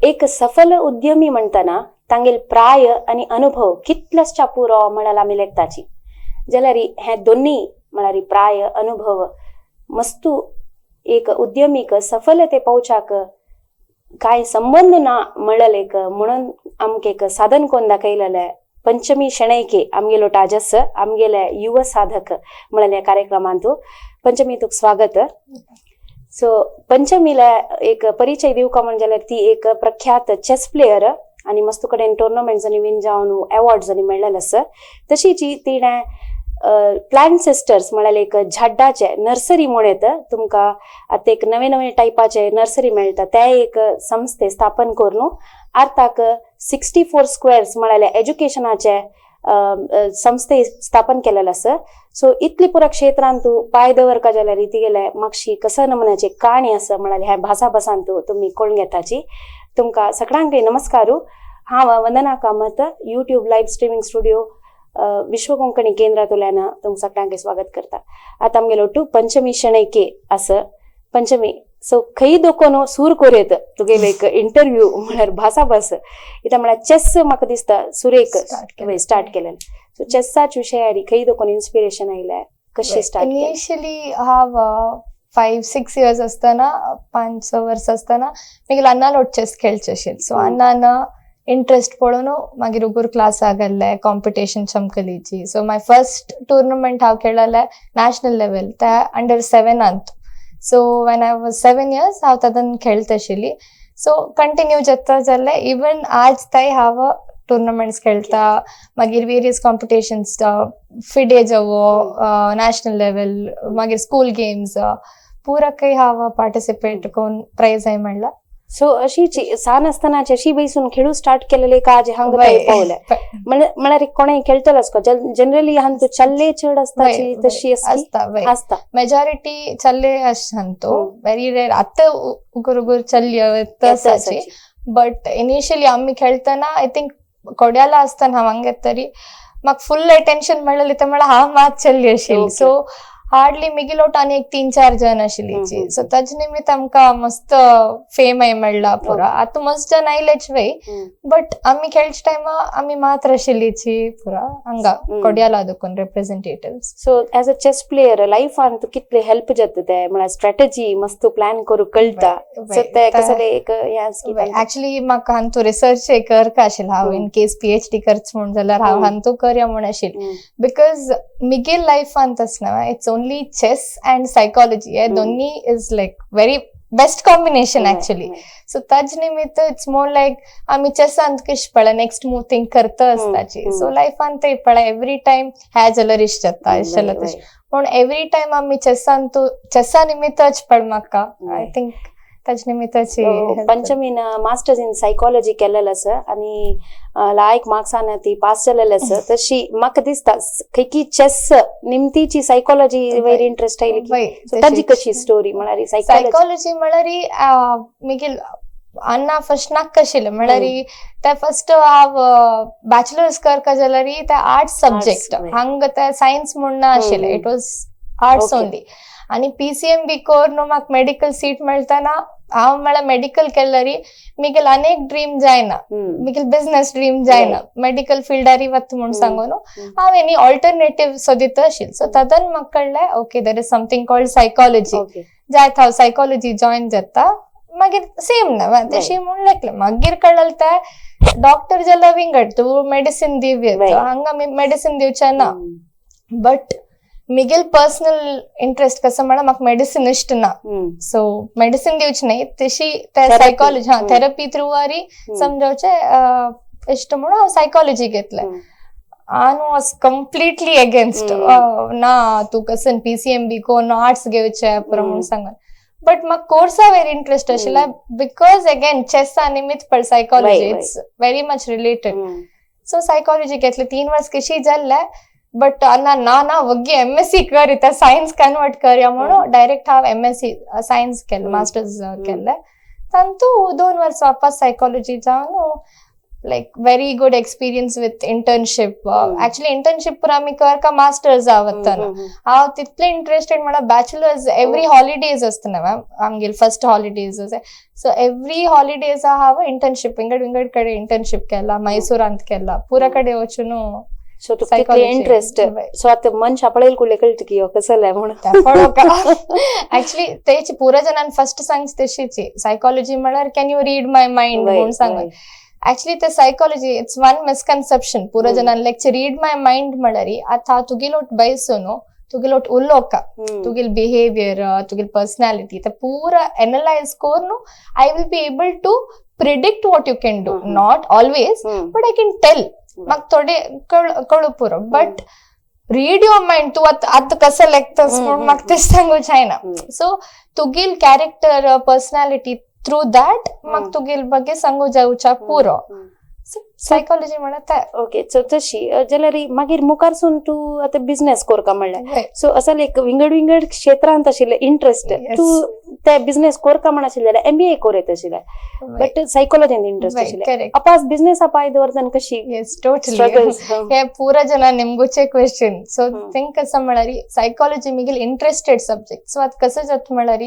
एक सफल उद्यमी म्हणटना तांगेल प्राय आनी अनुभव कितल्याच्या पुरो म्हळ्यार आमी लेखताची जाल्यार हे दोन्ही म्हळ्यार प्राय अनुभव मस्तू एक उद्यमीक सफलते पावच्याक कांय संबंद ना म्हणलें एक म्हणून आमकां एक साधन कोण दाखयलेलें पंचमी शणैके आमगेलो टाजस आमगेले युव साधक म्हणलेल्या कार्यक्रमांतू. पंचमी, तुका स्वागत. सो पंचमीला एक परिचय दिवका म्हण जाल्यार ती एक प्रख्यात चेस प्लेयर आनी मस्त कडेन टुर्नामेंट्स आनी विन जावन अवॉर्ड्स आनी मेळ्ळेले आसा. तशीच तिणें प्लांट सिस्टर्स म्हळ्यार एक झाडाचे नर्सरी म्हूण येता, तुमकां आतां एक नवे नवे टायपाचे नर्सरी मेळटा, ते एक संस्थे स्थापन करून आर्थाक 64 स्क्वेअर्स म्हळ्यार एज्युकेशनाचे संस्थे स्थापन केलेले आसा. सो इतली पुरा क्षेत्रांत तूं पांय दवरका जाल्यार तिगेले मातशी कस नमुन्याची काणी आसा म्हळ्यार ह्या भासाभासान तूं तुमी कळून घेताची. तुमकां सगळ्यांकय नमस्कारू. हांव Vandana Kamat, YouTube live streaming studio, Vishwa Konkani केंद्रांतल्यान तुमकां सगळ्यांक स्वागत करता. आतां आमगेलो टू पंचमी शणैके आसा. पंचमी, सो खंय दोकोन सूर कोरेत तुगेलो एक इंटरव्यू म्हळ्यार भासाभास इता म्हळ्यार चेस म्हाका दिसता सुरेक स्टार्ट केलें. सो चेसाच विशयारी खंय दोकोन इन्स्पिरेशन आयलें, कशी स्टार्ट केलें? इनिशियली हांव 5-6 इयर्स आसतना, 5-6 वर्स आसतना मागीर अन्ना चेस खेळचे आशिल्लें. सो अन्नान इंट्रस्ट पळोवन मागीर उगूर क्लासाक गेल्ले, कॉम्पिटिशन चमकलीची. सो माय फर्स्ट टुर्नामेंट हांव खेळलें नॅशनल लेवल त्या अंडर 7आंत. So when I was 7 years हांव तातून खेळत आशिल्ली. सो कंटिन्यू जाता जालें, इवन आज ताय हांव टुर्नामेंट्स खेळटा. मागीर वेरियस कॉम्पिटिशन्स, फिडे जावो नॅशनल लेवल, मागीर स्कूल गेम्स, पुराकय हांव पार्टिसिपेट करून प्रायज हांवें म्हणला. सो अशी सान आसतनाच अशी बैसून खेळू स्टार्ट केलेले का आज हांगा पावले? म्हळ्यार कोणें खेळटलो आसको जनरली हांतू चल्ले चड आसता तशी आसता. आसता. मेजॉरिटी चल्ले आसता, व्हेरी रेर आतां उगूर उगूर चल्ली आसाची. बट इनिशियली आमी खेळटना, I think कोड्याला आसतना हांव हांगा तरी म्हाका फुल अटेन्शन मेळ्ळें ते म्हळ्यार हांव मात चल्ली आशिल्ली. सो हार्डली मिगिलोट आनी एक 3-4 जण आशिल्ली. सो ताजे निमित्त आमकां मस्त फेम मेळ्ळा पुरा. आतां मस्त जण आयलेच वय, बट आमी खेळच्या टायमा आमी मात्र आशिल्लीची पुरा हांगा कोड्याला दोकून representative. So as a chess player लायफान तूं कितले हेल्प जाता ते, म्हळ्यार स्ट्रॅटजी मस्त प्लॅन करूंक कळटा, सो ते कसले एक हें? एक्चुअली म्हाका हांतू रिसर्च करका आशिल्लें हांव, इन केस पीएचडी करच म्हूण जाल्यार हांव हांतू करया म्हूण आशिल्लें, because मिगेल लायफांत आसना it's only chess and psychology, हे दोन्ही is like very best combination actually. So Taj निमित्त it's more like आमी चेसांत कश पळय नेक्स्ट मूव थिंक करता आसताची, सो लायफांत ते पळय एवरी टायम ह्या जाल्यार इश्ट जाता, इश्ट जाल्यार तशें, पूण एवरी टायम आमी चेसांत चेसा निमित्तच पळ म्हाका I think ताज निमित्ताची. पंचमीन मास्टर्स इन सायकोलॉजी केलेलं आसा आणि लायक मार्क्सान ती पास जालेली आसा. तशी म्हाका दिसता खंय चेस निमतीची सायकोलॉजी वयर इंट्रस्ट आयली, ताजी कशी स्टोरी म्हळ्यार? सायकोलॉजी म्हळ्यार मिगेल अण्णा फर्स्ट नाका आशिल्लें, म्हळ्यार ते फर्स्ट हांव बॅचलर्स करका जाल्यार ते आर्ट्स सब्जेक्ट, हांगा ते सायन्स म्हूण ना आशिल्लें, it was arts only. आनी पीसीएमबी करून म्हाका मेडिकल सीट मेळटना हांव म्हळ्यार मेडिकल केल्यार मिगेल अनेक ड्रीम जायना, मिगेल बिझनेस ड्रीम जायना, मेडिकल फिल्डारी वता म्हूण सांगून हांव एनी ऑल्टरनेटीव सोदीत आशिल्लें. सो तातून म्हाका कळ्ळें, okay, there is something called psychology, जायत हांव सायकोलॉजी जॉयन जाता, मागीर सेम ना तशी म्हूण लेखलें. मागीर कळ्ळें ते डॉक्टर जाल्यार विंगड, तूं मेडिसीन दिवया, हांगा मेडिसीन दिवचें ना. बट मिगेल पर्सनल इंट्रस्ट कसं म्हळ्यार म्हाका मेडिसीन इश्ट ना, सो मेडिसीन दिवची न्हय तशी ते सायकोलॉजी, हा, थेरपी थ्रू वारी समजावचे इश्ट म्हणून हांव सायकोलॉजी घेतलें. आनी वॉज कम्प्लिटली अगेन्स्ट, ना तूं कसन पीसीएमबी कोण आर्ट्स घेवचें पुरो म्हूण सांगून. बट म्हाका कोर्सा वेरी इंट्रस्ट आशिल्लें, because again चेसा निमित्त पळ psychology it's very much related. So psychology घेतलें, 3 वर्स कशी जाल्लें, बट ना ना ना वग्गी एमएससी कर, इथं सायन्स कन्वर्ट करया म्हणून डायरेक्ट हांव एमएससी सायन्स केलें, मास्टर्स केलें. तांतू 2 वर्स वापस सायकोलॉजी जावन Like very good experience with internship. Actually internship ಪೂರ आमी करका मास्टर्स वतना हांव तितलें इंट्रस्टेड म्हळ्यार बॅचलर्स एवरी हॉलिडेज आसतना मॅम आमगेले first holidays, so every holidays हांव इंटर्नशिप विंगड विंगड कडेन इंटर्नशिप केला, मैसूरांत केला, पुरा कडेन वचून. सो तुका तितले इंट्रस्ट. सो आता मनशा पळयल कुडले कळटा की हो कसं म्हणून. ऍक्च्युली तेच पुरा जणांनी फर्स्ट सांग तशीची सायकोलॉजी म्हळ्यार, "Can you read my mind?" म्हणून सांग. ऍक्च्युली ते सायकोलॉजी, it's one misconception. पुरा जणांनी लेक्चर रीड my mind म्हळ्यार आता तुगेलोट बयसून तुगेलोट उलोवका, तुगेल बिहेवियर, तुगेल पर्सनॅलिटी ते पूरा एनलायज करून I will be able to predict what you can do. Not always, but I can tell. म्हाका थोडे कळू पुरो, बट रीड your mind, तूं आतां आतां कसं लेखतस म्हणून म्हाका तें सांगू जायना. सो तुगेल कॅरेक्टर, पर्सनॅलिटी, थ्रू that म्हाका तुगेल ಬಗ್ಗೆ सांगू जावच्या पुरो. सायकोलॉजी म्हणत ते. ओके, सो तशी जाल्यार मागीर मुखारसून तूं आतां बिझनेस करका म्हणल्यार, सो असल एक विंगड विंगड क्षेत्रांत आशिल्ले इंट्रस्ट, तूं ते बिझनेस करका म्हण आशिल्ले जाल्यार एमबीए कर येत आशिल्ले, बट सायकोलॉजीन इंट्रस्ट आशिल्ले, अपास बिझनेस पाय दवरतना कशी येस, टोटली. स्ट्रगल्स? हे ಪೂರ ಜನ ನಿಮ್ಗುಚೆ ಕ್ವೆಶ್ಚನ್. ಸೊ थिंक कसं म्हळ्यार psychology Miguel interested subject. So आतां कसं जाता म्हळ्यार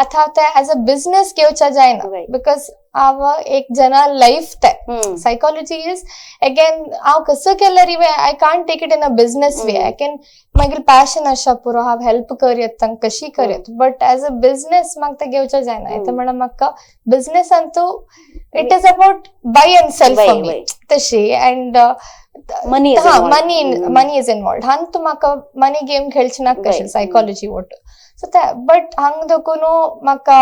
आतां हांव ते एज अ बिझनेस घेवच्या जायना, because हांव एक जना लायफ ते सायकोलॉजी is again हांव कसं केल्यार I can't take it in a business way. I can मागीर पॅशन आसा पुरो, हांव हेल्प करयत तांकां, कशी करयत, बट एज अ बिझनेस म्हाका ते घेवच्या जायना. येता म्हळ्यार म्हाका बिझनेसान तूं it is about buy and sell for me तशी अँड मनी. हा, मनी मनी is involved. हांग तूं म्हाका मनी गेम खेळची नाका कशें सायकोलॉजी वट. सो ते बट हांग देखून म्हाका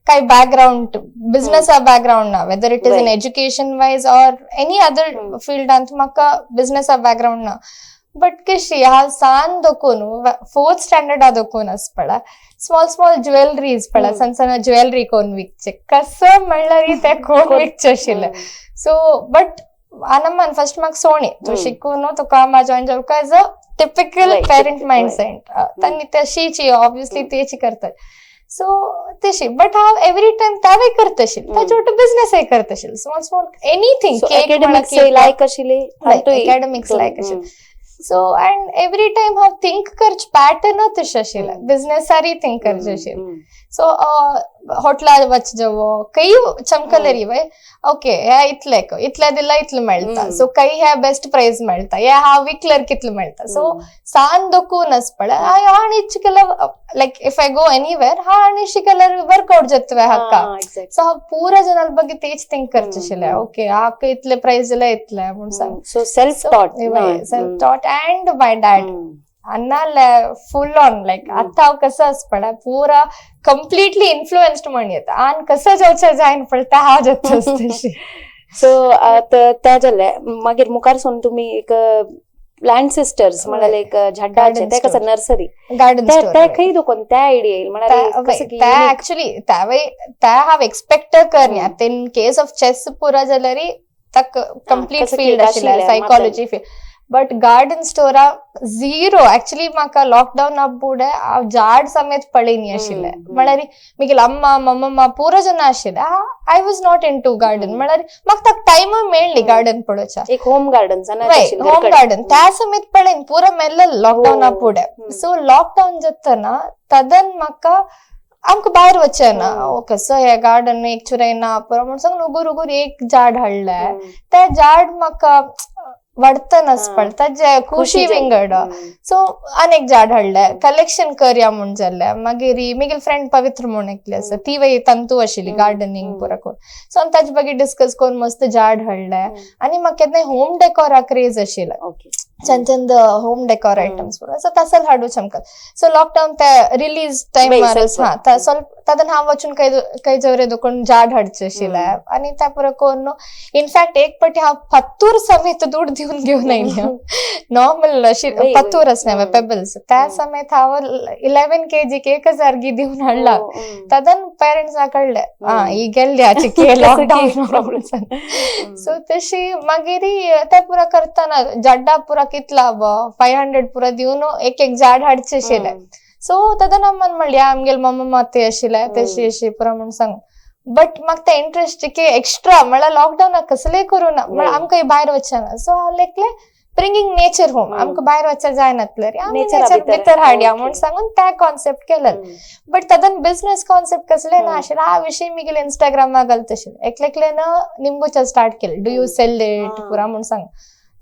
काय बॅकग्रावंड, बिझनेसा बॅकग्रावंड ना, whether it is in education wise or any other फिल्डांत म्हाका बिझनेसा बॅकग्रावंड ना. बट कशी हांव सान दोकून, फोर्थ स्टँडर्डा दोकून आस पळय, स्मॉल स्मॉल ज्वेलरीज पळय, सण सण ज्वेलरी कोण विकचे कसं म्हणल्यार ते कोण विकचे आशिल्ले. सो बट अनम्मान फर्स्ट म्हाका सोणी तूं शिकून तुका हांव join जावका, as a typical parent mind set तांणी तशीची ऑब्वियसली तेची करतात. सो तशी, बट हांव एवरी टायम तावय करतशील, ताजे वटे बिझनेसय करतशील, स्मॉल स्मॉल एनीथिंग. अकॅडमिक्स लायक आशिल्ले? अकॅडमिक्स लायक आशिल्ले. सो अँड एवरी टायम हांव थिंक करचे पॅटर्न तशें आशिल्लें, बिझनेसारय थिंक करचें आशिल्लें. सो हॉटला वच जवो कई चमकलेरी वय, ओके, ह्या इतले इतले दिला इतले मेळटा, सो काही ह्या बेस्ट प्राइस मेळटा, ह्या हांव विकल्यार कितले मेळटा. सो सान दोकून आस पळय हांव इच्छ like if I go anywhere हांव आनी शिकल्यार वर्कआउट जातवे हाका. सो हांव पुरा जनाल ಬಗ್ಗೆ तेच थिंक करचे आशिल्लें, ओके, हाका इतले प्राइस दिला इतले म्हूण सांग. So self taught. Self taught and my dad Anna full on like आता हांव कसं आस पळय पुरा कंप्लिटली इन्फ्लुएन्स्ड म्हण येता आनी कसं जावचें जायन पळय हांव जाता तशी. सो आतां तें जालें, मागीर मुखार सोन तुमी एक प्लांट सिस्टर्स म्हळ्यार एक झाडाचे ते कसं नर्सरी गार्डन. ते खंय दोकोन त्या आयडिया येईल म्हळ्यार कसं? ते ऍक्च्युली त्यावेळी त्या हांव एक्सपेक्ट करनी. आतां इन केस ऑफ चेस पुरा जाल्यार ताका कंप्लीट फील्ड आशिल्लें सायकोलॉजी फील्ड, बट गार्डन स्टोरा झिरो. ऍक्च्युली म्हाका लॉकडाऊन आबुडे हांव झाड समेत पळयनी आशिल्लें. म्हळ्यार मिगेल अम्मा मम्मा पुरो जण आशिल्ले, I was not into garden. म्हळ्यार म्हाका ताका टायमूय मेळ्ळी गार्डन पळोवच्या. एक home garden. Home garden त्या समेत पळयन पुरो मेल्ले लॉकडाऊन पुढे. सो लॉकडाऊन जातना तदन म्हाका आमकां भायर वचचें ना, कसं हे गार्डन एक चुरय ना पुरो म्हूण सांगून उगूर उगूर एक झाड हाडलें. तें झाड म्हाका वाडटना पळय ताजे खुशी विंगड. सो अनेक झाड हाडले, कलेक्शन करया म्हूण जालें. मागीर मिगेल फ्रेंड पवित्र म्हूण एकली आसा, ती वय तंतू आशिल्ली गार्डनिंग पुरा करून. सो आमी ताजे bagay discuss करून मस्त झाड हाडले. आनी म्हाका केन्नाय होम डेकोरा क्रेज आशिल्लें, Chand Chand home decor items पुरो. सो तसल हाडू चमकत. सो लॉकडाऊन ते रिलीज टायमार हा ಸ್ವಲ್ಪ तदन हांव वचून काही जवरे दोकोन झाड हाडचे आशिल्लें. आनी त्या पुरो करून इनफॅक्ट एक पटी हांव पत्तूर समेत दूड दिवन घेवन आयलें, नॉर्मल अशी पत्तूर आसना पेबल्स, त्या समेत हांव 11 केजीक 1000 गी दिवन हाडला. तदन पेरेंट्सां कळ्ळें, हा ही गेल्ली आचिके लॉकडाऊन. सो तशी मागीर ते पुरा करतना झाडा पुरा कितला 500 पुरा दिवन एक एक झाड हाडचे आशिल्लें. सो तदन अम्मान म्हणली आमगेल मम्मा माते आशिल्ले तशी अशी पुरा म्हूण सांग. बट म्हाका ते इंट्रस्ट की एक्स्ट्रा म्हळ्यार लॉकडावनाक कसलेय करूं ना, म्हळ्यार आमकां भायर वचना, सो हांव लेखलें ब्रिंगींग नेचर होम. आमकां भायर वचपाक जायनातलें, आमी नेचर भितर हाडया म्हूण सांगून त्या कॉन्सेप्ट केलें. बट तातूंत बिझनेस कॉन्सेप्ट कसले ना आशिल्लें. हा विशय मिगेले इंस्टाग्रामार घालता आशिल्लें, एकले एकल्यान निमगोच्या स्टार्ट केलें, do you sell it पुरा म्हूण सांग.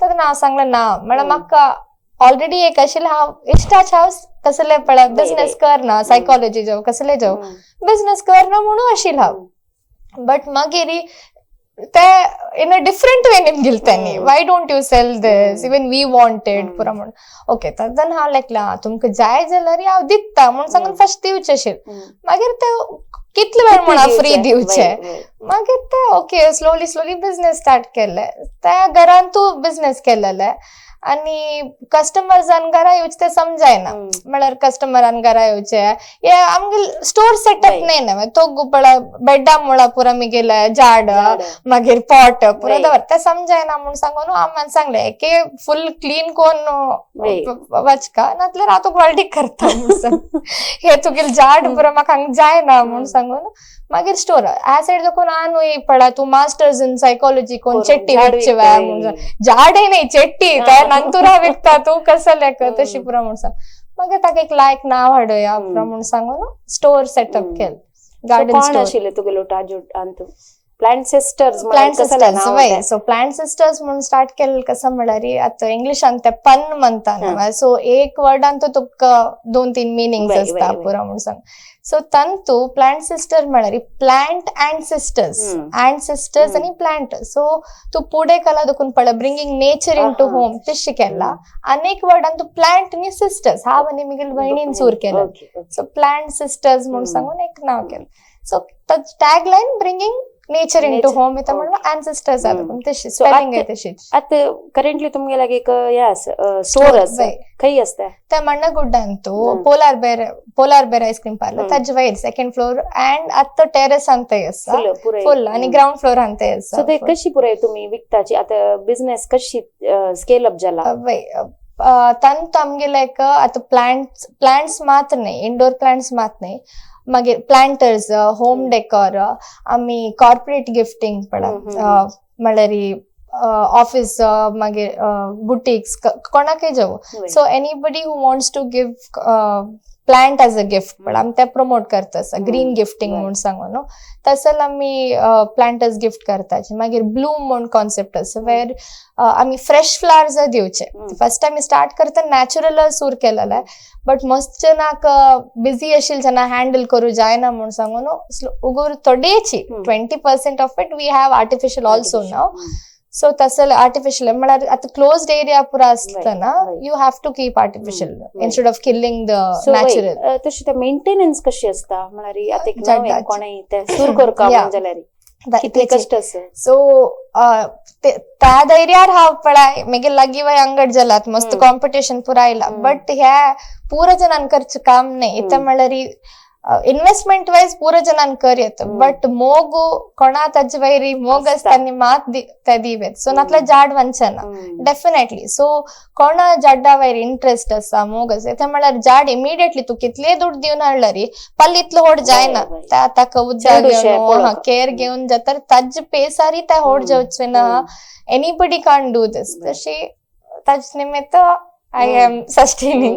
तातूंत हांव सांगलें ना, म्हळ्यार म्हाका ऑलरेडी एक आशिल्लें, हांव इश्टाच हांव कसले पळय बिझनेस करना, सायकोलॉजी जावं कसले जावं बिझनेस करना म्हणून आशिल्लें हांव. बट मागीर ते इन अ डिफरंट वे निमगिल त्यांनी, why don't you sell this, even we wanted पुरा म्हणून. ओके, तदन हांव लेखलां तुमकां जाय जाल्यार हांव दिता म्हूण सांगून फर्स्ट दिवचें आशिल्लें. मागीर ते कितले वेळ म्हणा फ्री दिवचे, मागीर ते okay slowly slowly business start केले. त्या घरांतू बिझनेस केलेले आनी कस्टमर्सान घरा येवचे ते समजायना, म्हळ्यार कस्टमरान घरा येवचे हे आमगे स्टोर सेटअप न्हय ना, तो पळय बेडा मुळा पुरा मिगेले झाड मागीर पॉट पुरा दवर, ते समजायना म्हूण सांगून आमान सांगलें एके फुल क्लीन कोन वचका, नातल्यार हांव तुका वाल्डीक करता म्हूण सांग, हे तुगेले झाड पुरा म्हाका हांगा जायना म्हूण सांगून. मागीर स्टोर ह्या सायड कोण आ न्हय पळय तूं मास्टर्स इन सायकोलॉजी कोण चेट्टी विकचे म्हूण, झाडे न्हय चेट्टी ते नंतुरा विकता तूं कसं लेख तशी पुरा म्हूण सांग. मागीर ताका एक लायक नांव हाडया पुरा म्हूण सांगून स्टोर सेटअप केलें. गार्डन स्टोर आशिल्लें तुगेलो Antu plant sisters. Plant sisters वय. सो प्लांट सिस्टर्स म्हणून स्टार्ट केलें. कसं म्हळ्यार आतां इंग्लिशान ते पन म्हणता न्हय, सो एक वर्डान तो तुका 2-3 मिनिंग्स आसता पुरा म्हूण सांग. सो तंतू प्लांट सिस्टर म्हळ्यार plant and sisters, and sisters आनी प्लांट. सो तूं पुढे कला देखून पळय bringing nature into home तशें केला. आनी एक वर्डान तूं प्लांट आनी सिस्टर्स, हांव आनी म्हगेले भयणीन सूर केलें. सो प्लांट सिस्टर्स म्हूण सांगून एक नांव केलें. So tag line bringing nature into home येता म्हणून एन्सेस्टर्स जाता तशी स्पेलिंग आहे तशीच. आता करंटली तुमगे लागी एक हे आसा स्टोर आसा, खंय आसता ते Mannagudda Antu polar bear ice cream parlour ताजे वयर सेकंड फ्लोर अँड आता टेरेस अंतय आसा फुल आणि ग्राउंड फ्लोर अंतय आसा. सो ते कशी पुराय तुम्ही विकताची आता बिझनेस कशी स्केल अप जाला? वय तंतू आमगेले एक आता प्लांट्स मात्र न्हय, इंडोर प्लांट्स मात्र न्हय, मागीर प्लांटर्स, होम डेकोर, आमी कॉर्पोरेट गिफ्टिंग पळय म्हळ्यार ऑफिस मागीर बुटिक्स कोणाकय जावं. So anybody who wants to give plant as a gift पण आमी ते प्रमोट करता आसा ग्रीन गिफ्टिंग म्हूण सांगू न्हू, तसोच आमी प्लांटर्स गिफ्ट करता. मागीर ब्लूम म्हूण कॉन्सेप्ट आसा वेर आमी फ्रेश फ्लावर्स दिवचे. फर्स्ट आमी स्टार्ट करता नॅचरल सूर केलेले, बट मस्त जनाक बिजी आशिल्ले जेन्ना हँडल करूं जायना म्हूण सांगून उगूर थोडेची 20% of it we have artificial also now. So तसले आर्टिफिशियल म्हळ्यार आतां क्लोज्ड एरिया पुरा आसतना you have to keep artificial instead of killing the natural. तशें ते मेंटेनन्स कशी आसता म्हळ्यार आतां एक नवें कोणें तें सुरू करपा म्हण जाल्यार कितले कश्ट आसा? सो त्या धैर्यार हांव पळय मागीर लागीं वय अंगड जालात मस्त कॉम्पिटिशन पुरा आयला, बट ह्या पुरा जणान करचें काम न्हय. इतलें म्हळ्यार इन्व्हेस्टमेंट वायज पुरा जणान कर येता, बट मोग कोणा ताजे वयर मोग आसता आनी मात ते दिवेत. सो नातल्यार झाड वचना डेफिनेटली. सो कोणा झाडा वयर इंट्रस्ट आसा मोग आसा ते म्हळ्यार झाड इमिडिएटली तूं कितलेय दुड दिवन हाडल्यार पल्ल इतलो होड जायना, ताका उदक घेवन केअर घेवन जाता ताजे पेसारी ते होड जावचे ना. Anybody can't do these. तशी ताजे निमित्त I am sustaining.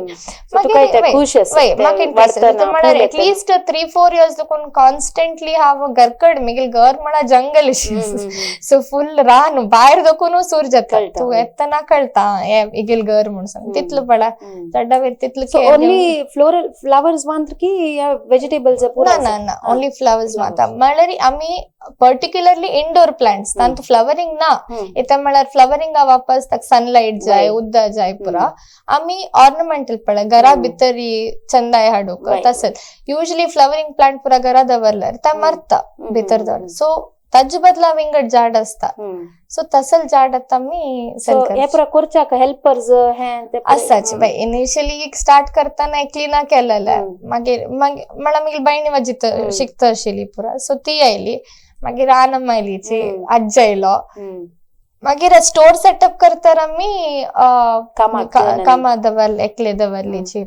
म्हळ्यार एटलिस्ट 3-4 इयर्स देखून कॉन्स्टंटली हांव घरकड म्हगेलें घर म्हळ्यार जंगल, सो फुल रान भायर देखून सूर जाता, तूं येतना कळटा हे इगेल घर म्हूण सांग तितलो पळय चड्डा वयर तितलो. ओनली फ्लोरल फ्लावर्स मात्र की वेजिटेबल्स? ना ना ना, ओनली फ्लावर्स मात्र. म्हळ्यार आमी पर्टिक्युलरली इंडोर प्लांट्स तांतू फ्लावरिंग ना, इतलें म्हळ्यार फ्लावरिंगा वापस ताका सनलायट जाय, उदक जाय पुरा. आमी ऑर्नमेंटल पळय घरा भितर चंदाय हाडूंक तसेच युजली फ्लावरिंग प्लांट पुरा घरा दवरल्यार ते मरता भितर दवर, सो ताजे बदला विंगड झाड आसता. सो तसल झाड आतां आमी सेल करता. करच्याक हेल्पर्स आसाच बाय. इनिशियली स्टार्ट करतना एकली ना केलेलें, मागीर मागीर म्हळ्यार म्हगेली भयणी म्हाजी शिकता आशिल्ली पुरा, सो ती आयली, मागीर आनम आयली, आज्ज आयलो, मागीर स्टोर सेटअप करताना आमी कामा दवरले, एकले दवरलीची.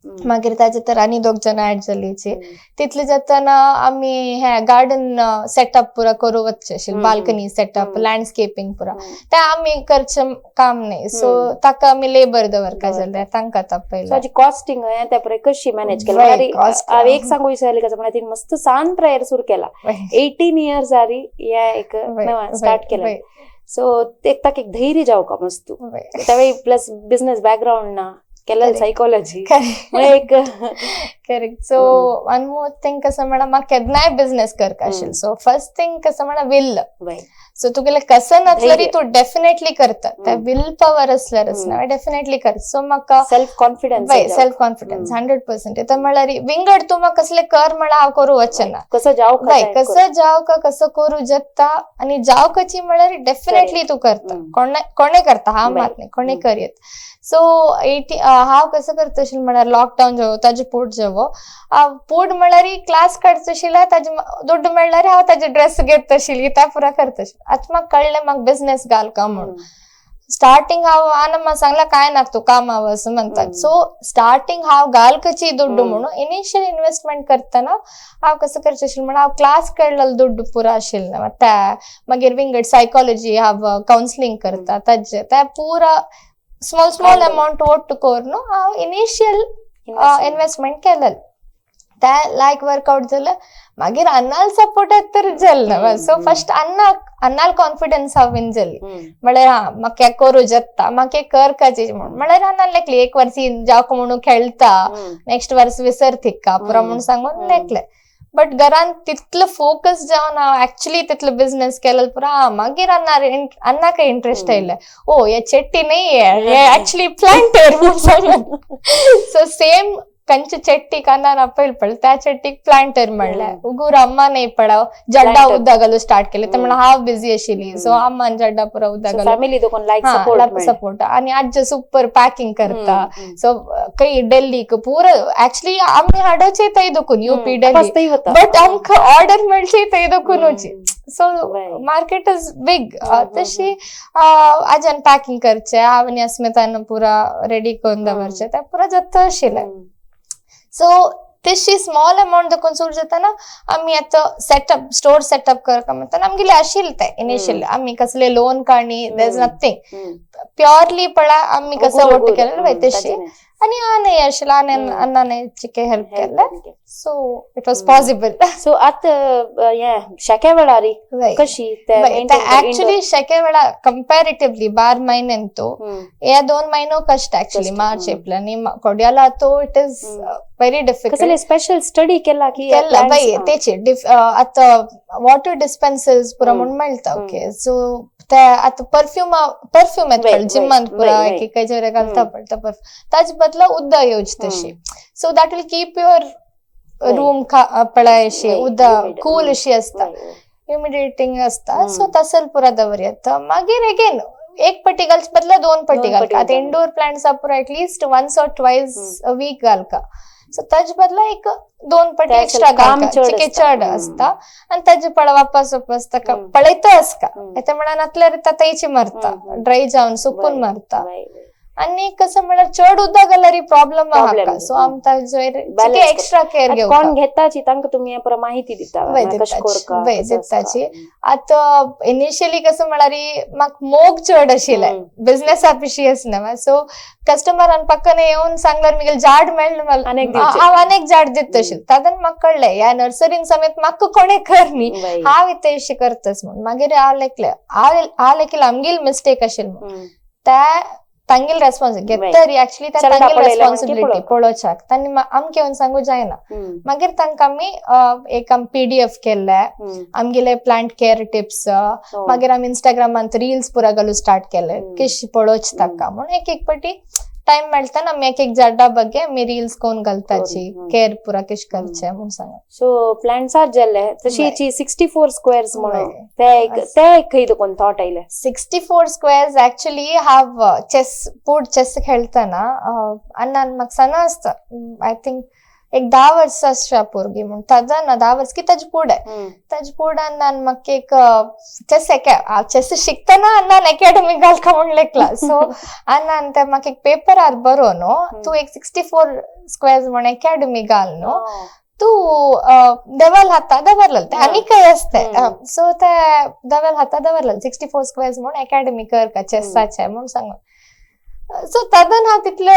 मागीर ताजे तर आनी दोग जाणां ऍड जालीची. तितले जाताना आमी हे गार्डन सेटअप पुरा करू वचचे आशिल्ले, बाल्कनी सेटअप, लँडस्केपिंग पुरा, ते आमी करचें काम न्ही, सो ताका आमी लेबर दवरका जाल्यार तांकां तापयलें. कॉस्टिंग त्या पळय कशी मॅनेज केली? हांव एक सांगू विसरली, कसं म्हणल्यार तिणें मस्त सान प्रायर सुरू केला, 18 इयर्स आरी हे एक स्टार्ट केला. सो एक ताका एक धैर्य जावका मस्त, त्यावेळी प्लस बिझनेस बॅकग्राऊंड ना केलं, सायकोलॉजी एक. Correct. So one more thing कसं म्हणा, म्हाका केन्नाय बिझनेस करका आशिल्लो. सो फर्स्ट थिंग कसं म्हणा, will. सो तुगेले कसं नासल्यार तूं डेफिनेटली करता, त्या will power असल्यारच ना डेफिनेटली कर. सो म्हाका सेल्फ कॉन्फिडन्स, सेल्फ कॉन्फिडन्स 100%. तर म्हळ्यार विंगड तूं म्हाका कसले कर म्हळ्यार हांव करूं वचना, कसं जाव, कसं जाव का कसं करूं जत्ता. आनी जावकाची म्हळ्यार डेफिनेटली तूं करता, कोणे करता हांव मात न्ही, कोणे करयत. सो 80 हांव कसं करता अशें म्हळ्यार लॉकडावन जेवो ताजे पोट जेवो, पोट म्हळ्यार क्लास काडचो आशिल्ले, ताजे दुड्ड मेळ्ळ्यार हांव ताजे ड्रेस घेता आशिल्ली, त्या पुरा करता आशिल्लें. आतां म्हाका कळ्ळें म्हाका बिझनेस घालका म्हणून. स्टार्टिंग हांव आनम्मा सांगला काय नाक तूं कामा वच म्हणतात. सो स्टार्टिंग हांव घालकची दुड्ड म्हणून इनिशियल इन्व्हेस्टमेंट करतना हांव कसं करचें आशिल्लें म्हणून, हांव क्लास काडलेलो दुड्ड पुरा आशिल्लें त्या, मागीर विंगड सायकोलॉजी हांव कावन्सिलींग करता ताजे, त्या पुरा स्मॉल स्मॉल अमावंट ಒಟ್ಟು करून हांव इनिशियल इन्व्हेस्टमेंट केलें. त्या लायक वर्कआउट जालें. मागीर अन्नाल सपोर्ट तर जालें. सो फर्स्ट अन्ना अन्नाल कॉन्फिडन्स हांव विन जाली, म्हळ्यार हा म्हाका करूं जाता, म्हाका कर काची म्हणून. म्हळ्यार अन्नान लेखली एक वर्स जावक म्हणून खेळटा, नेक्स्ट वर्स विसर थिक्का पुरा म्हणून सांगून लेखलें. बट घरान तितलो फोकस जावन हांव एक्चुअली तितलो बिझनेस केलो पुरा. मागीर अन्नाक इंट्रस्ट आयलें, ओ हे चेट्टी न्ही, हे एक्चुअली प्लांटर म्हणून सांगून. सो सेम कंच चेट्टीक अन्नान आपयल पडले, त्या चेट्टीक प्लांटर म्हणलें. उगूर अम्मा नाही पडाव जड्डा उद्दागलो स्टार्ट केले, ते म्हणून हांव बिझी आशिल्ली, सो अम्मान जड्डा पुरा उद्दागलो. फॅमिली दोन लायक सपोर्ट सपोर्ट. आणि आज्ज सुपर पॅकिंग करता, सो काही डेल्लीक पुरा एक्चुअली आमी हाडचे थंय दोकून युपी डेल्ली, बट आमकां ऑर्डर मेळची थंय दोकूनची. So market is big. तशी आज्यान पॅकिंग करचे, हांव आनी अस्मितान पुरा रेडी करून दवरचे, ते पुरा जाता आशिल्लें. सो तशी स्मॉल अमावंट देखून सुरू जाताना आमी आतां सेटअप, स्टोर सेटअप करता म्हणटाना आमगेले आशिल्ले ते इनिशियल, आमी कसले loan काडणी, there is nothing, purely पळा आमी कसं ಒಟ್ಟು केलें तशी. आनी आनी आशिल्लें, आनी अण्णान चिके हेल्प केलें, so it was possible. So आतां हे शेक्या वेळार कशी? एक्चुअली शेके वेळा कंपॅरेटिवली 12 महिन्यांतू या 2 महिनो कष्ट एक्चुअली, मार्च एप्रिल आणि कोड्याला तो it is very difficult. Special study केला की केला बाई तेचे आता वॉटर डिस्पेन्सर्स पुरा म्हणून मेळटा. ओके, सो ते आता परफ्यूम परफ्यूम येता जिमांत पुरा एक एक घालता पडटा परफ्यूम, ताजे बदला उदक येवची तशी. So that will keep your room पळय अशी उदक कूल अशी आसता, ह्युमिडिटींग आसता. सो तसल पुरा दवर येता. मागीर अगेन एक पट्टी घालचे बदला 2 पट्टी घालका. आतां इंडोर प्लांट्स पुरा at least once or twice a week घालका. सो ताजे बदला एक 2 पट्टी एक्स्ट्रा घालका, चिके चड आसता. आनी ताजे पळ वापस वापस ताका पळयता आसका, येता म्हळ्यार नातल्यार ताची मरता, ड्राय जावन सुकून मरता. आनी कसं म्हळ्यार चड उदक घाल्यार प्रॉब्लम आहा, सो आम ताजेर एक्स्ट्रा केअर घेवका. कोण घेताची तांकां तुमी पुरा माहिती दिता? दिताची. आतां इनिशियली कसं म्हळ्यार म्हाका मोग चड आशिल्लें बिझनेसा पिशी आसना, सो कस्टमरान पक्कने येवन सांगल्यार मुगेले झाड मेळ्ळें, हांव आनी एक झाड दिता आशिल्लें. तातूंत म्हाका कळ्ळें ह्या नर्सरीन समेत म्हाका कोणें कर न्ही, हांव इतलें अशें करताच म्हूण. मागीर हांव लेखलें, हांव लेखलें आमगेली मिस्टेक आशिल्ली म्हूण, त्या तांगेली रेस्पॉन्स घेतरी एक्चुअली त्या तांगेली रेस्पॉन्सिबिलिटी पळोवच्याक तांणी आमकां येवन सांगू जायना. मागीर तांकां आमी एक आमी PDF केल्ले आमगेले प्लांट केअर टिप्स, मागीर आमी इंस्टाग्रामांत रिल्स पुरा घालून स्टार्ट केले कशी पळोवची ताका म्हणून. एक एक पटी टायम मेळटा आमी एक एक झाडा ಬಗ್ಗೆ आमी रिल्स कोण घालताची, केअर पुरा कशी करचे म्हणून सांगा. सो प्लांट्सार जाल्ले तशी 64 स्क्वेअर्स म्हणून ते एक खंय कोण थॉट आयले? 64 स्क्वेअर्स एक्चुअली हांव चेस बोर्ड चेस खेळटना अण्णान म्हाका सांग आसता, I think एक 10 वर्सां पोरगी म्हूण ताजा ना 10 वर्स की ताजे फुडें ताजे फुडें नान म्हाका एक चेस चेस शिकतना अण्णान अकॅडमी घालका म्हणलें क्लास. सो अण्णान ते म्हाका एक पेपरार बरोवन न्हू तूं एक 64 स्क्वेअर्स म्हण अकॅडमी घाल न्हू तूं देवल हाता दवरलें ते आनी खंय आसते. सो ते देवल हाता दवरलें 64 स्क्वेअर्स म्हूण अकॅडमी कर का चेसाचे म्हूण सांगून. सो तदन हांव तितले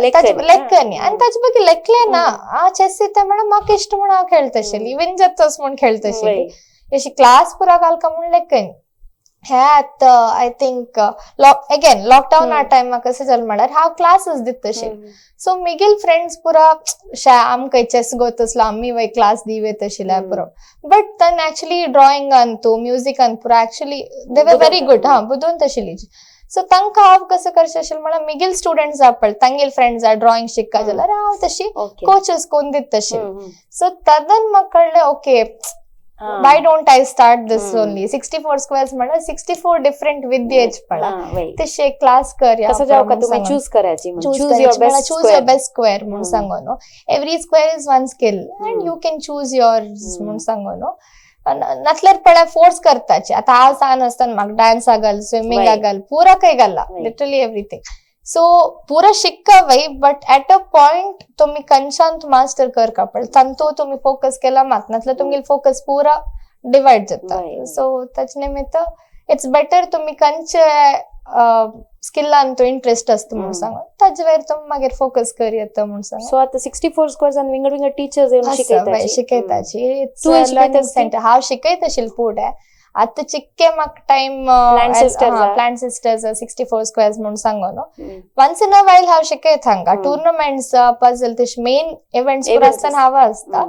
लेखनी आनी ताजे ಬಗ್ಗೆ ಲೆಕ್ಕಲೆ ना. ಆ ಚೆಸ್ ಇತ್ತ ಮೇಡಮ್ म्हाका इश्ट म्हूण हांव खेळतशिल्ली इवन जातोस म्हूण खेळतशिल्ली अशी क्लास पुरा घालका म्हूण लेखनी. हे आतां I think again lockdown आ टायमाक कशें जालें म्हळ्यार हांव क्लासीस दितशिल्ली. सो मिगेल फ्रेंड्स पुरा शा आमकां चेस गोतसलो आमी वय क्लास दिवे तशिल्ले पुरो बट तन एक्चुअली ड्रॉइंग अंतू म्युजीक अंत पुरा actually they were very good. हा बुदून तशिल्ली. सो तांकां हांव कसो करचें आशिल्लें म्हळ्यार मिगेल स्टुडंट्स पळय तांगेल फ्रेंड्स ड्रॉइंग शिकता जाल्यार हांव तशी कोचेस कोन्न दित तशी. सो तदन म्हाका कळ्ळें okay why don't I start this only 64 squares म्हळ्यार 64 डिफरंट विद्येच पळा तशे क्लास कर. कसं जाव का तुम्ही चूज करायची choose your best square म्हणून सांगो न्हू. Every square is one skill and you can choose your म्हणून सांगो न्हू. नासल्यार पळय फोर्स करताची. आतां हांव सान आसतना म्हाका डान्स घाल स्विमींग घाल पुरा काही घाला लिटरली एवरीथींग. सो पुरा शिक्का वय बट एट अ पॉइंट तुम्ही कंशांत मास्टर करका पडटा तांतू तुमी फोकस केला मात नासल्यार तुमगेलो फोकस पुरा डिवायड जाता. सो ताचे निमित्त it's better तुमी खंयचे स्किल्लान तो इंट्रस्ट आसता म्हणून सांगून ताजे वयर तुमी मागीर फोकस कर येता म्हणून सांग. सो आतां 64 स्क्वेअर्स आनी विंगड विंगड टिचर्स येवन शिकयताची शिकयताची. It's learning centre. हांव शिकयत आशिल्लें फुडें आतां चिक्के म्हाका टायम प्लांट सिस्टर्स 64 स्क्वेअर्स म्हणून सांगो न्हू. वन्स इन अ वायल हांव शिकयत हांगा टुर्नामेंट्स पझल तशे मेन इव्हेंट्स पुरा आसतना हांव आसता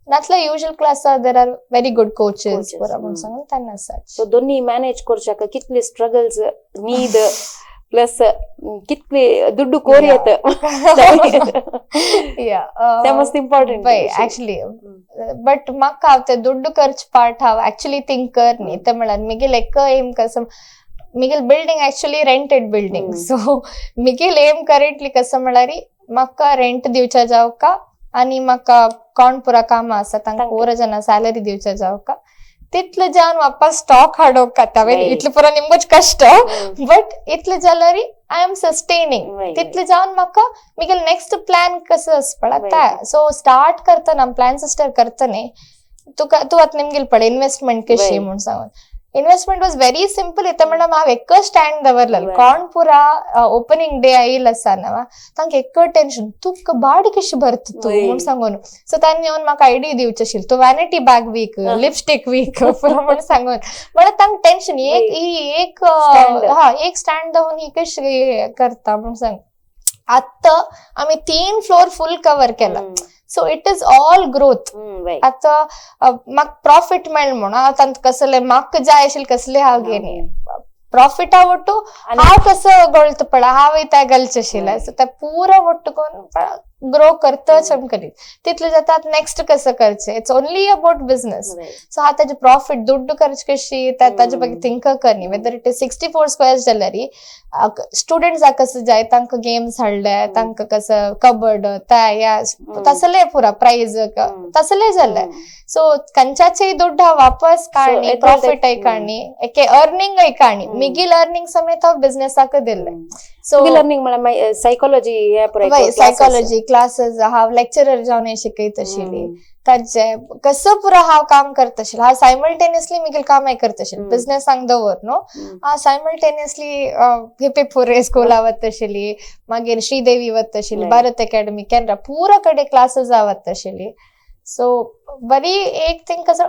नासल्यार usual class there are very good coaches पुरा म्हणून सांगून त्यांना आसा. सो दोन्ही मॅनेज करच्याक कितले स्ट्रगल्स नीद प्लस कितले दुड्डू कोर येत ते मस्त इम्पॉर्टंट एक्चुअली. बट म्हाका हांव ते दुड्डू करचे पार्ट हांव एक्चुअली थिंक कर न्ही. ते म्हळ्यार मिगेल एक एम कसं Miguel building actually rented building. So Miguel M currently कसं म्हळ्यार म्हाका रेंट दिवच्या जावं का आनी म्हाका कोण पुरा कामां आसा तांकां पुरा जाणां सॅलरी दिवच्या जावं का तितले जावन वापस स्टॉक हाडोवंक खाता इतले पुरा निमगोच कश्ट बट इतले जाल्यार I am sustaining तितले जावन म्हाका मिगेल नेक्स्ट प्लॅन कसो आसपा ते. सो स्टार्ट करतना प्लॅन सिस्टर करतने तुका तूं आतां निमगेल पळय इन्वेस्टमेंट कशी म्हूण सांगून. Investment was very simple. इतलें म्हणल्यार हांव एकच स्टँड दवरलेलो कोण पुरा ओपनिंग डे आयिल्लो आसा न्हू तांकां एक टेन्शन तुका भाडें कशें भरता तूं म्हूण सांगून. सो तांणी येवन म्हाका आयडिया दिवची आशिल्ली तूं vanity bag week lipstick week पुरो म्हूण सांगून. म्हळ्यार तांकां टेन्शन एक एक हा एक स्टँड दवरून ही कशी करता म्हूण सांग. आतां आमी 3 फ्लोर फूल कवर केला. So it is all growth. आतां म्हाका प्रॉफिट मेळ म्हूण हांव तांकां कसले म्हाका जाय आशिल्लें कसले हांव घेनी प्रॉफिटा ಒಟ್ಟು हांव कसो गळत पळय हांव त्या घालचें आशिल्लें. सो ते पुरो ಒಟ್ಟು करून ग्रो करताच आमकां तितले जाता. नेक्स्ट कसं करचें it's only about business. So हांव ताजे प्रॉफिट दुड्डू करचे कशी ताजे ಬಗ್ಗೆ थिंक करनी वेदर it is 64 squares जाल्यार स्टुडंट्साक कसं जाय तांकां गेम्स हाडले तांकां कसं कबड त्या तसले पुरा प्रायज तसले जाले. सो कंच्याचे दुड्ड हांव वापस काडणी प्रॉफिट काडणी एके अर्निंग काडणी मिगील अर्निंग समेत हांव बिझनेसाक दिल्लें. सो लर्निंग म्हळ्यार सायकोलॉजी सायकोलॉजी क्लासेस हांव लेक्चरर जावन शिकयत आशिल्ली ताजे कसं पुरा हांव काम करत आशिल्लें. हांव सायमल्टेनियसली मिगेल कामाय करत आशिल्लें बिझनेसांक दवर न्हू. हांव सायमल्टेनियसली हिपेपुरे स्कुला वता आशिल्ली मागीर श्रीदेवी वता आशिल्ली भारत अकॅडमी केनरा पुरा कडेन क्लासीस वता आशिल्ली. सो बरी एक थिंग कसं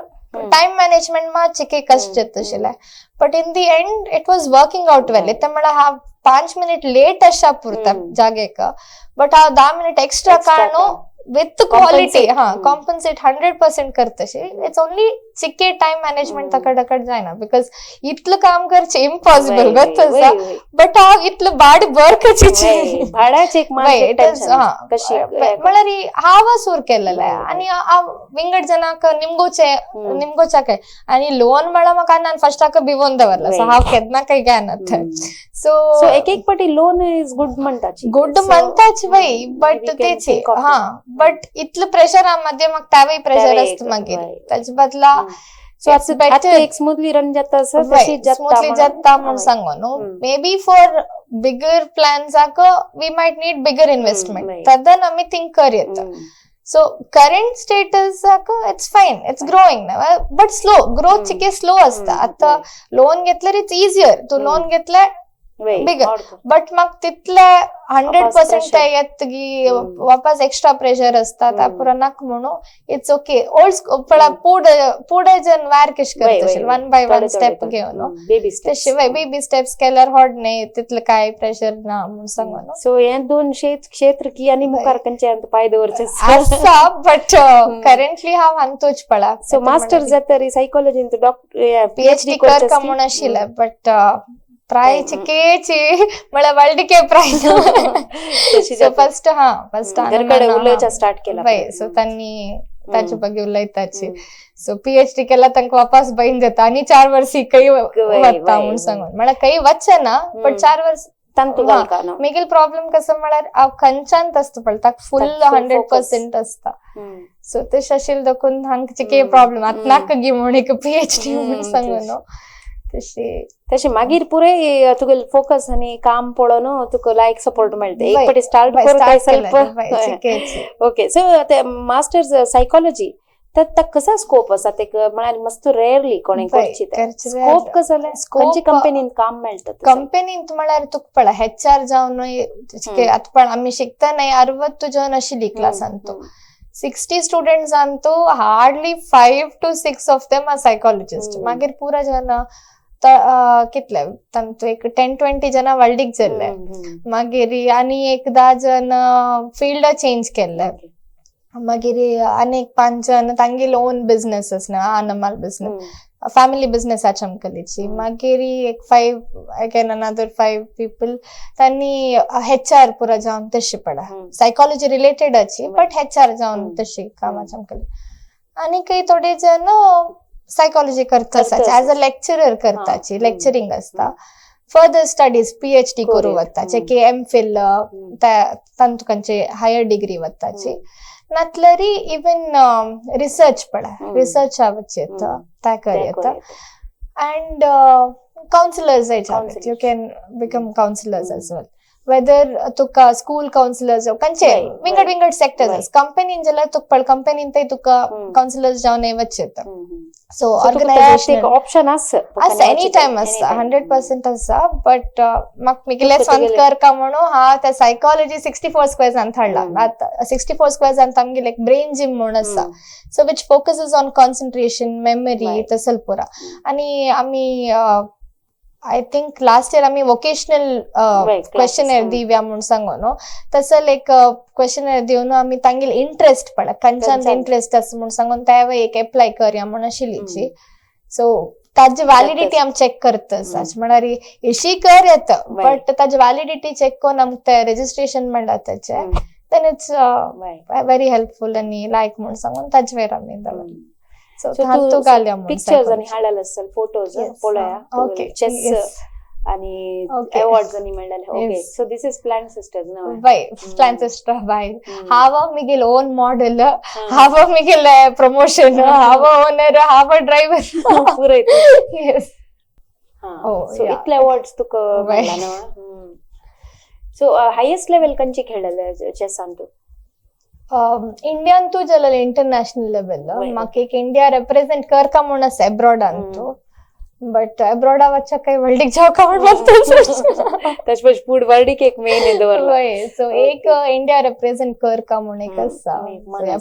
टायम मॅनेजमेंट मातशें कश्ट जाता आशिल्लें but in the end it was working out well. ते म्हळ्यार हांव 5 मिनिट लेट आशा पुरता जागेक बट हांव 10 मिनिट एक्स्ट्रा काडून विथ क्वालिटी हा कॉम्पन्सेट 100% करतशे. It's only चिके टाइम मॅनेजमेंट तकड जायना because इतलं काम करचे इम्पॉसिबल गत आसा, बट हांव इतलं बाड बर कशी भाड्याचे एक मानसीक टेन्शन कशी म्हळ्यार हांव सूर केलेले आनी हांव विंगड जनाक निमगोचे निमगोचाक आनी लोन म्हळ्यार म्हाका नान फर्स्ट हाका बिवोन दवरला, सो हांव केन्ना काही घेना. सो सो एक एक पटी लोन is good म्हणटाची, गुड म्हणताच बाई, बट तेच हा बट इतलं प्रेशर मध्ये मग त्यावेळी प्रेशर असतं मागीर ताचे बदला एक स्मूथली रन जाता, स्मूथली जाता म्हणून सांगो न्हू. May be for bigger प्लॅन्साक we might need bigger investment, तदन आमी थिंक कर येता. सो करंट स्टेटसाक it's fine, it's growing but slow growth चिके स्लो असता. आता लोन घेतल्यार it's easier, तूं लोन घेतल्यार बिगर, बट मग तितले 100% येत की वापस एक्स्ट्रा प्रेशर असता, त्या पुरा नाक म्हणून it's okay. Old पुढे जन वार कश करता वन बाय वन स्टेप घेवन तशे बेबी स्टेप्स केल्यार होड न्ही, तितले काय प्रेशर ना म्हणून सांगो. सो हे दोन क्षेत्र की आनी मुखार खंयचे पाय दवरचे आसा, बट करंटली हांव हांतूच पळा. सो मास्टर जाता सायकोलॉजीन डॉक्टर PhD करका म्हूण आशिल्लें, बट प्राय चिकेची म्हळ्यार वल्डिके प्राय. सो फर्स्ट हा फर्स्ट उलोवच्या स्टार्ट केला बाय, सो तांणी ताचे ಬಗ್ಗೆ उलयताची. सो PhD केला तांकां वापस बहीण जाता आनी 4 वर्स खंय वता म्हूण सांगून, म्हळ्यार खंय वचचे ना बट 4 वर्स मागीर प्रॉब्लेम कसो म्हळ्यार हांव खंयच्यान आसता पळय ताका फुल 100% आसता. सो तशें आशिल्लें देखून हांकां चिके प्रॉब्लेम आतां नाका गी म्हूण एक PhD म्हूण सांगून न्हू. तशी तशें मागीर पुराय तुगेलो फोकस आनी काम पळोवन तुका लायक सपोर्ट मेळटा. एक पटी स्टार्ट करून ಸ್ವಲ್ಪ. ओके, सो ते मास्टर्स सायकोलॉजी तर ताका कसा स्कोप आसा ते म्हळ्यार मस्त रेअरली कोणे करची स्कोप कसो खंयचे कंपनीन काम मेळटा? कंपनीन म्हळ्यार तुका पळय HR जावन आतां पळय आमी शिकता न्हय 60 जन आशिल्ली क्लासान, तो 60 students Antu hardly 5 to 6 of them are psychologist. मागीर पुरा जन कितले तांतू एक 10-20 जन वल्डीक जाल्ले, मागीर आनी एक 10 जन फिल्ड चेंज केल्ले, मागीर आनी एक 5 जन तांगेले ओन बिजनेस आनमाल बिजनेस फॅमिली बिजनेस आचमकलीची, मागीर एक 5 अगेन अनदर 5 पीपल तांणी HR पुरा जावन तशी पडा सायकोलॉजी रिलेटेड आची बट HR जावन तशी काम आचमकली. आनी काही थोडे जण सायकोलॉजी करता एज अ लेक्चरर करताची, लेक्चरिंग आसता, फर्दर स्टडीज PhD करूं वताचे की MPhil तांतू खंयचे हायर डिग्री वताची, नातल्यार इवन रिसर्च पळय रिसर्च वच त्या कर येता. And counsellors you can become counsellors as well, whether तुका स्कूल कावन्सिलर्स खंयचे विंगड विंगड सेक्टर्स कंपनीन जाल्यार तुका पळय कंपनीन तुका कावन्सिलर्स जावन वच येता. सो ऑर्गनायझेशन ऑप्शन आसा आसा एनी टायम आसता 100% आसा, बट म्हाका मिगेले स्वंत करका म्हणून हांव त्या सायकोलॉजी 64 स्क्वेर्सान हाडला. आतां 64 स्क्वेर्सान आमगेले एक ब्रेन जिम म्हूण आसा, so which focuses on concentration memory तसल पुरा. आनी आमी I think last year आमी वोकेशनल क्वेशनर दिवया म्हूण सांगो न्हू, तसल एक क्वेशनर दिवन आमी तांगेले इंट्रस्ट पळय खंयच्यान इंट्रस्ट आसा म्हूण सांगून तेवय एक एप्लाय करया म्हूण आशिल्लीची. सो ताजी व्हॅलिडिटी आमी चॅक करता, म्हळ्यार एशी कर येता बट ताजी व्हॅलिडिटी चॅक करून आमकां ते रेजिस्ट्रेशन म्हणटा ताचें, then it's very helpful आनी लायक म्हूण सांगून ताजे वयर आमी दवरला. सो तूं पिक्चर्स आनी हाडलेले आसतले फोटोज पळोवया, चेस आणि अवॉर्ड्स आनी मेळ्ळेले. Okay, so this is plant sisters ना? बाय प्लांट सिस्टर बाय हांव मिगेल ओन मॉडेल, हांव मिगेल प्रमोशन, हांव ओनर, हांव ड्रायव्हर पुरयत. येस, सो इतले अवॉर्ड्स तुका मेळ्ळा ना? सो हायेस्ट लेवल खंयचे खेळ्ळेले चेसान तूं? इंडियान तूं जाल्यार इंटरनॅशनल लेवल म्हाका एक इंडिया रेप्रेझेंट करका म्हूण आसा एब्रॉडान तूं, बट एब्रॉडा वच्चा काही वर्ल्डीक जावका म्हूण तशें फूड वर्ल्डीक एक मेन दवरला. सो एक इंडिया रेप्रेझेंट करका म्हूण एक आसा,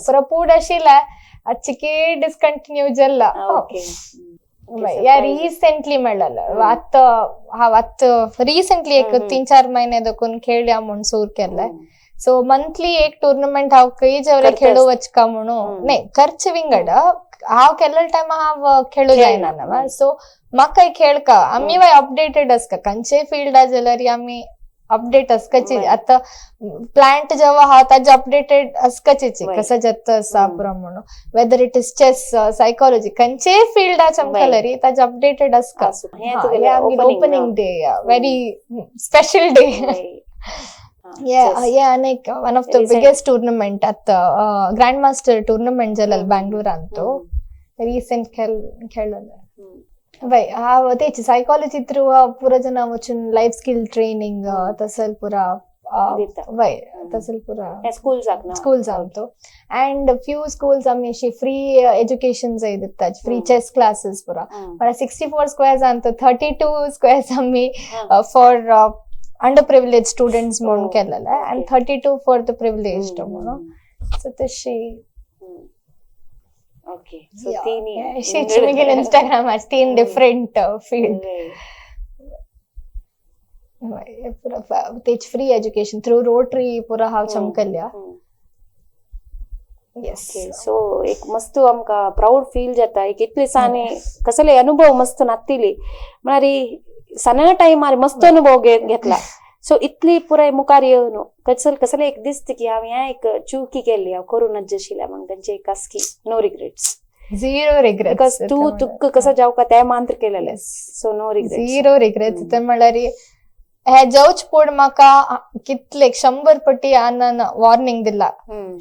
पुरा पूड आशिल्लें आतां डिस्कंटिन्यू जाल्ला. या रिसेंटली मेळ्ळेलें आतां हांव आतां रिसेंटली एक 3-4 महिने देखून खेळया म्हूण सूर केल्लें. सो मंथली एक टुर्नामेंट हांव खंय जेवरे खेळू वचका म्हणून न्ही, खर्च विंगड हांव केल्ले टायम हांव खेळू जायना, सो म्हाका खेळका आमी अपडेटेड आसका खंयचेय फिल्डा जाल्यार आमी अपडेट आसकाची. आता प्लांट जेव्हा हा ताजे अपडेटेड आसकाचीच कसं जाता आसा पुरो म्हणून, whether it is chess, psychology, खंयचेय फिल्डा चमकलरी ताजे updated आसका. Opening day very special day. अनेक one of the biggest tournament आता ग्रँड मास्टर टुर्नामेंट जालेल बँगलोरांत रिसेंट खेळलेले. वय हांव तेच सायकोलॉजी थ्रू पुरा जण वचून लायफ स्किल ट्रेनिंग तसल पुरा वय तसल पुरा स्कूल्स तो. अँड फ्यू स्कूल्स आमी अशी फ्री एज्युकेशन दितात, फ्री चेस क्लासेस पुरा. म्हळ्यार 64 स्क्वेअर्स आनी 32 स्क्वेअर्स आमी फॉर अंडर प्रिविलेज स्टुडंट्स म्हणून केलेले and 32 for the privileged म्हणून. सो तशी ओके. सो तीन इंस्टाग्राम तीन डिफरंट फील्ड तेच फ्री एज्युकेशन थ्रू रोटरी पुरा हांव चमकल्या. सो एक मस्त आमकां प्राऊड फील जाता एक इतले साने कसले अनुभव मस्त नातिली म्हळ्यार सना टायमार मस्त अनुभव घेतला. सो इतली पुराय मुखार येवन कसल कसले एक दिसता की हांव हें एक चुकी केल्ली, हांव करूं नज आशिल्लें म्हण तांचे एक आसकी no regrets, zero regrets. Because तूं तुका कसो जावका तें मांत्र केलेलें, so no regrets, zero regrets. ते म्हळ्यार हे जावच पूण म्हाका कितले 100 पटी आनान वॉर्निंग दिला,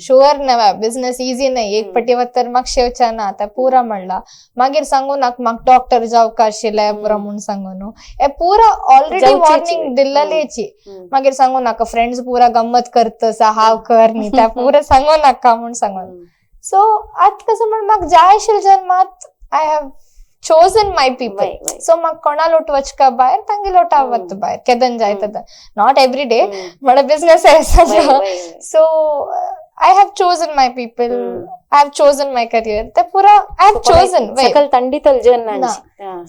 शुअर नव्या बिझनेस इझी नाही, एक पटी वतर म्हाका शेवच्या ना आतां पुरा म्हणला. मागीर सांगू नाका म्हाका डॉक्टर जावका आशिल्लें पुरा म्हूण सांगू न्हू, हे पुरा ऑलरेडी वॉर्निंग दिल्लेची. मागीर सांगू नाका फ्रेंड्स पुरा गम्मत करतस हांव कर न्ही त्या पुरा सांगू नाका म्हूण सांगून. सो आतां कसं म्हण म्हाका जाय आशिल्लें जन्मात I have chosen my people. So म्हाका कोणा लोट वचका भायर तांगे लोटा वत भायर केदन जाय तेदन, not every day म्हळ्यार बिझनेस आसा. So I have chosen my people, I have chosen my career, ते पुरा I have chosen. सकल थंडीतल जन.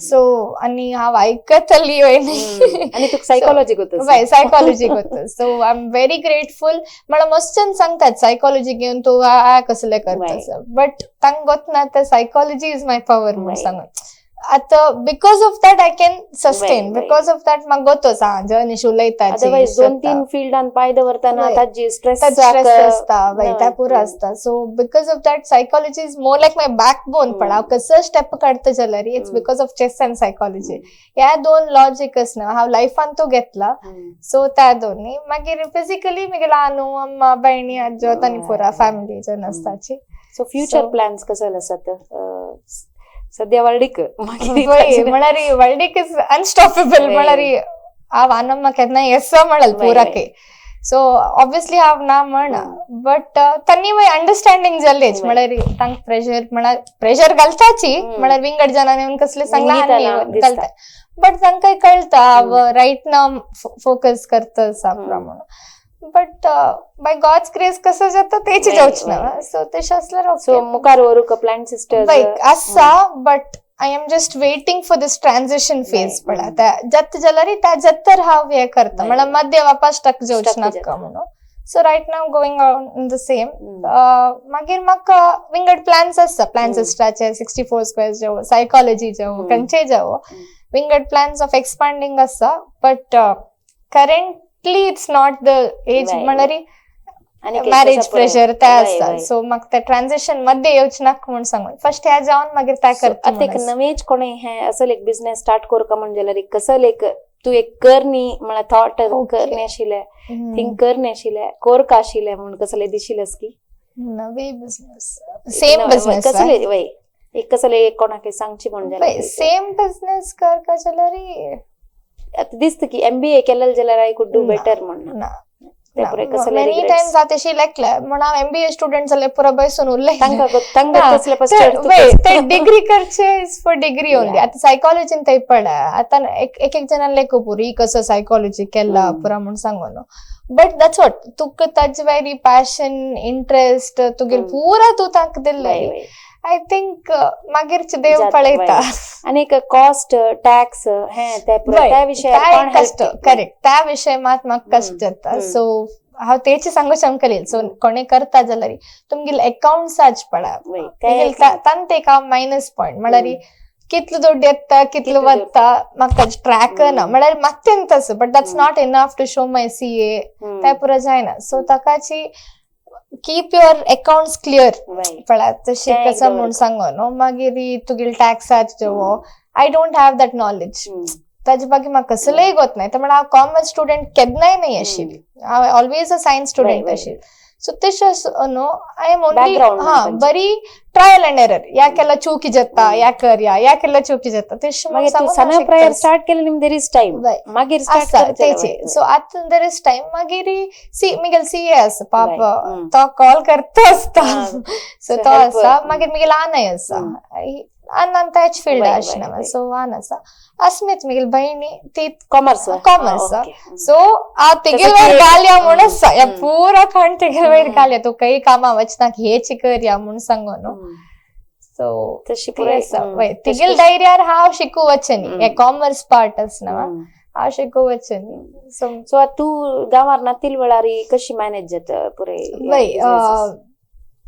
सो आनी हांव आयकतली आनी तुका सायकोलॉजी गोत, वय सायकोलॉजी गोत. So I am very grateful. म्हळ्यार मस्त जन सांगतात सायकोलॉजी घेवन तूं कसले करता, बट तांकां गोत ना ते सायकोलॉजी is my power म्हूण सांगून. आतां because of that I can sustain, because of that म्हाका गोतोच आं जन उलयता. अदरवायज 2-3 फिल्डान पांय दवरतना ताजी स्ट्रेस आसता, वय त्या पुरो आसता. So because of that psychology is more like my backbone. पण हांव कसो स्टेप काडटा जाल्यार it's because of chess and psychology. ह्या दोन लॉजिकच ना हांव लायफान तो घेतला. सो त्या दोन्ही मागीर फिजिकली मागीर आनू अम्मा भयणी आजो तांणी पुरा फॅमिली जन आसताची. सो फ्युचर प्लॅन्स कसले आसात सद्या वर्ल्डीक? म्हळ्यार वर्ल्डीक is unstoppable. म्हळ्यार हांव आनम्मा केन्ना येस म्हणल पुराके. सो ऑब्वियसली हांव ना म्हणा, बट तांणी मागीर अंडरस्टँडींग जालेच. म्हळ्यार तांकां प्रेशर म्हळ्यार प्रेशर घालताची, म्हळ्यार विंगड जणांनी येवन कसले सांगला घालता, बट तांकां कळटा हांव रायट नाव फोकस करता आसा म्हणून. बट बाय गॉड्स ग्रेस कसं जाता तेच जावच ना. सो तशें आसल्यार सो मुखार व्हरूंक प्लांट सिस्टर्स आसा, but I am just waiting for this transition phase. पळय त्या जत जाल्यार त्या जत्तर हांव हें करता, म्हळ्यार मध्य वापस स्टक जावच नाका म्हणून. So right now going on in the same. मागीर म्हाका विंगड प्लॅन्स आसता, प्लान सिस्टराचे 64 स्क्वेअर्स जावं, सायकोलॉजी जावं, खंयचेय जावं, विंगड प्लॅन्स ऑफ एक्सपांडींग आसा. But currently it's not the age, म्हळ्यार मॅरेज प्रेशर ते आसता. सो म्हाका ते ट्रान्झिशन मध्ये येवच नाका म्हूण सांगून फर्स्ट ह्या जावन मागीर ते करता. आतां एक नवेच कोणें हें असो एक बिझनेस स्टार्ट करूंक म्हण जाल्यार एक कसल एक तूं एक कर न्ही म्हळ्यार थॉट कर न्ही आशिल्लें, थिंक कर न्ही आशिल्लें, कोरक आशिल्लें म्हूण कसलें दिशिल्लें की नवे बिझनेस सेम बिझनेस कसले वय एक कसले कोणाक सांगची म्हण जाल्यार सेम बिझनेस करका जाल्यार आतां दिसता की MBA केलें जाल्यार I could do better म्हण. मेनी टायम्स हांव तशी लेखले म्हण हांव MBA student जाल्यार पुरो बसून उरलें. ते डिग्री करचे is for degree only. आतां सायकोलॉजीन थंय पडला आतां एक एक जाणान लेखू पुरो ही कसो सायकोलॉजी केला पुरो म्हूण सांगून, बट that's what तुका ताजे वयली पॅशन इंट्रस्ट तुगेले पुरा तूं तांकां दिल्ले. I think मागीर देव पळयता. आनी एक कॉस्ट टॅक्स हें त्या विशयार कश्ट, करेक्ट, त्या विशय मात म्हाका कश्ट जाता. सो हांव तेच सांगू शकलें. सो कोणे करता जाल्यार तुमगेले अकाउंट्साच पळा. तांते एक हांव मायनस पॉयंट, म्हळ्यार कितलो दुड्ड येता, कितलो वता म्हाका ट्रॅक ना. म्हळ्यार मात्तेंत आसा, but that's not enough to show my CA. ते पुरो जायना. सो ताकाची कीप your accounts clear पळा, तशी कसं म्हूण सांगो न्हू. मागीर तुगेले टॅक्साच जेवो, I don't have that knowledge. ताजे बाकी म्हाका कसलेय गोत नाय. म्हळ्यार हांव कॉमर्स स्टुडंट केन्नाय न्हय आशिल्ली, हांव ऑलवेज अ सायन्स स्टुडंट आशिल्ली. सो तशें न्हू, I am only हा बरी ट्रायल अँड एरर. या केला चुकी जाता, या करया, या केला चुकी जाता, तशें. मागीर स्टार्ट केलें, there is time. मागीर आसा तेचे. सो आतां there is time. मागीर सी मिगेल सीए आसा पाप, तो कॉल करता आसता. सो तो आसा. मागीर मिगेल आनय आसा, आनान त्याच फिल्ड आशिल्लें. सो आन आसा. अस्मित मिगेल भयणी, ती कॉमर्स. कॉमर्स. सो आ तेगेल वयर घालया म्हूण आसा, ह्या पुरा खाण तेगेल वयर घालया, तूं काही कामा वचना, हेच करया म्हूण सांगो न्हू. सो तशी आसा. तिगेल धैर्यार हांव शिकू वचनी, हे कॉमर्स पार्ट आसना, हांव शिकू वचनी. सो तूं गांवार नातील वेळार कशी मॅनेज जाता पुरे?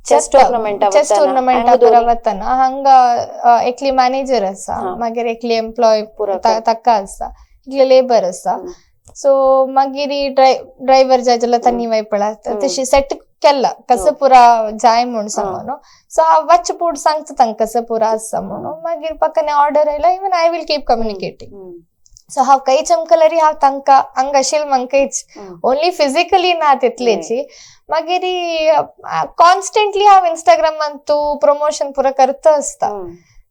चेस टुर्नामेंटा पुरा वतना हांगा एकली मॅनेजर आसा, मागीर एकली एम्प्लॉय ताका आसा, एकली लेबर आसा. सो मागीर ड्रायव्हर जाय जाल्यार तांणी वय पळा, तशी सेट केला कसं पुरा जाय म्हूण सांगो न्हू. सो हांव वच पूण सांगता तांकां कसं पुरा आसा म्हणून. मागीर पक्काने ऑर्डर आयला, even I will keep communicating. So हांव काही चमकलरी हांव तांकां हांगा आशिल्लें म्हाकाच, ओनली फिजिकली ना तितलेची. मागीर कॉन्स्टंटली हांव इंस्टाग्रामान तूं प्रमोशन पुरा करता आसता.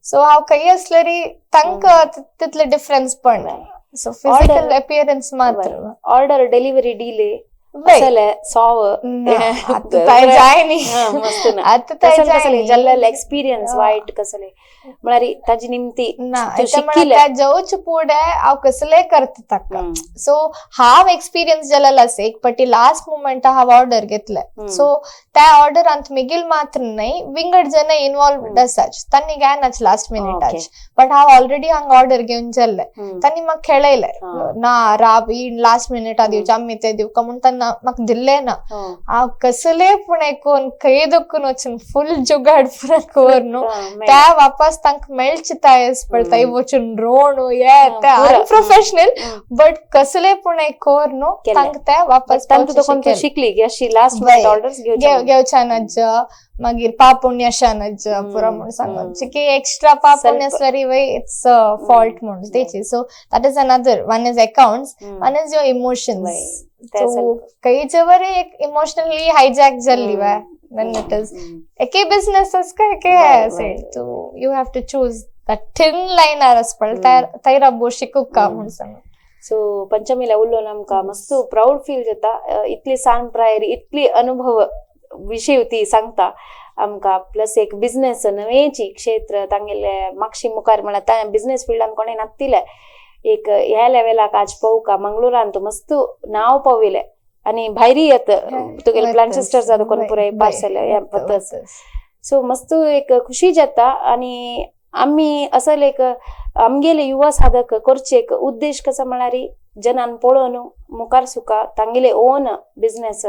सो हांव खंय आसल्यारी तांकां तितले डिफरन्स पडना. सो फिजिकल अपियरन्स मात्र. ऑर्डर डिलिव्हरी डिले कसले सॉव? आतां काय जाय न्ही, आतां काय जाय. जाल्ले एक्सपिरियन्स वायट कसले, म्हळ्यार ताजी निमती? ना, जेवच पुढे हांव कसलेय करता ताका. सो हांव एक्सपिरियन्स जालेलो आसा. एक पटी लास्ट मुमेंटा हांव ऑर्डर घेतले. सो त्या ऑर्डरांत मिगेल मात्र न्हय, विंगड जण इन्वॉल्वड आसाच, तांणी घेनाच लास्ट मिनिटाच. बट हांव ऑलरेडी हांगा ऑर्डर घेवन जाल्ले, तांणी म्हाका खेळयले ना, राब ही लास्ट मिनिटा दिवचे आमी ते दिवका म्हूण तांना म्हाका दिल्ले ना. हांव कसले पूण आयकून खंय दुखून वचून फूल जुगाड पुरा कर न्हू, त्या वापस तांकां मेळचे तायस पळता वचून रोण हे ते अनप्रोफेशनल, बट कसले पूण कर न्हू तांकां ते वापस. शिकली की अशी लास्ट मिनिट ऑर्डर्स घेवच्या नज, मागीर पापुण्य नज पुरो म्हूण सांगून की एक्स्ट्रा पापुण्य आसल्यार वय it's fault म्हूण तेची. So that is another one is accounts, one is your emotions. So खंयचे एक इमोशनली हायजॅक जाल्ली वा, then it is एके बिझनेस काय एके असेल. So you have to choose that thin line आस पळय, तैरा शिकूका म्हूण सांगू. सो पंचमीला उलोवन आमकां मस्त प्राऊड फील जाता, इतली सान प्रायर इतली अनुभव विशय ती सांगता आमकां. प्लस एक बिझनेस नवेची क्षेत्र तांगेले मागशी मुखार, म्हळ्यार बिझनेस फिल्डान कोणें नातिले एक ह्या लेवलाक आज पावका. मंगळुरान मस्त नांव पाविले आनी भायरी येत तुगेले प्लांचेस्टर जाता कोण पुराय पार्सल वतच. सो मस्त एक खुशी जाता. आनी आमी असल एक आमगेले युवा साधक करचे एक उद्देश कसो म्हळ्यार जनान पळोवन मुखार सुका तांगेले ओन बिझनेस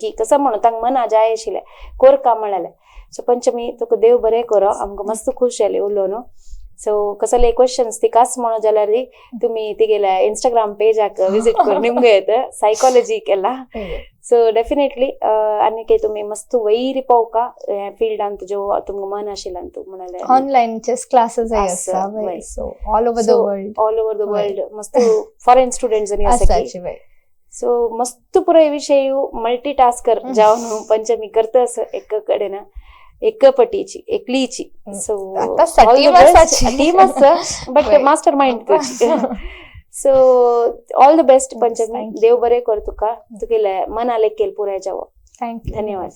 की कसं म्हणून तांकां मना जाय आशिल्लें कोरका म्हळ्यार. सो पंचमी तुका देव बरें करो, आमकां मस्त खुश जालें उलोवन. सो कसले क्वेश्चन्स तिकाच म्हणून जाल्यार तुमी तिगेल्या इंस्टाग्राम पेजाक विजीट करून निमगे येत सायकोलॉजी केला. सो डेफिनेटली आनी तुमी मस्त वैरी पावका ह्या फिल्डांत जो तुमकां मन आशिल्ल्यान तूं म्हणाले. ऑनलायन चेस क्लासेस आसा, so all over the world. All over the world मस्त फॉरेन स्टुडंट्स आनी आसा. सो मस्त पुराय विशय मल्टीटास्कर जावन पंचमी करता एक कडेन एक पटीची एकलीची. सो टीम आसा but master mind तुजी. So all the best Panchami, देव बरें कर तुका, तुगेले मना लेखेल पुराय जावो. Thank you, धन्यवाद.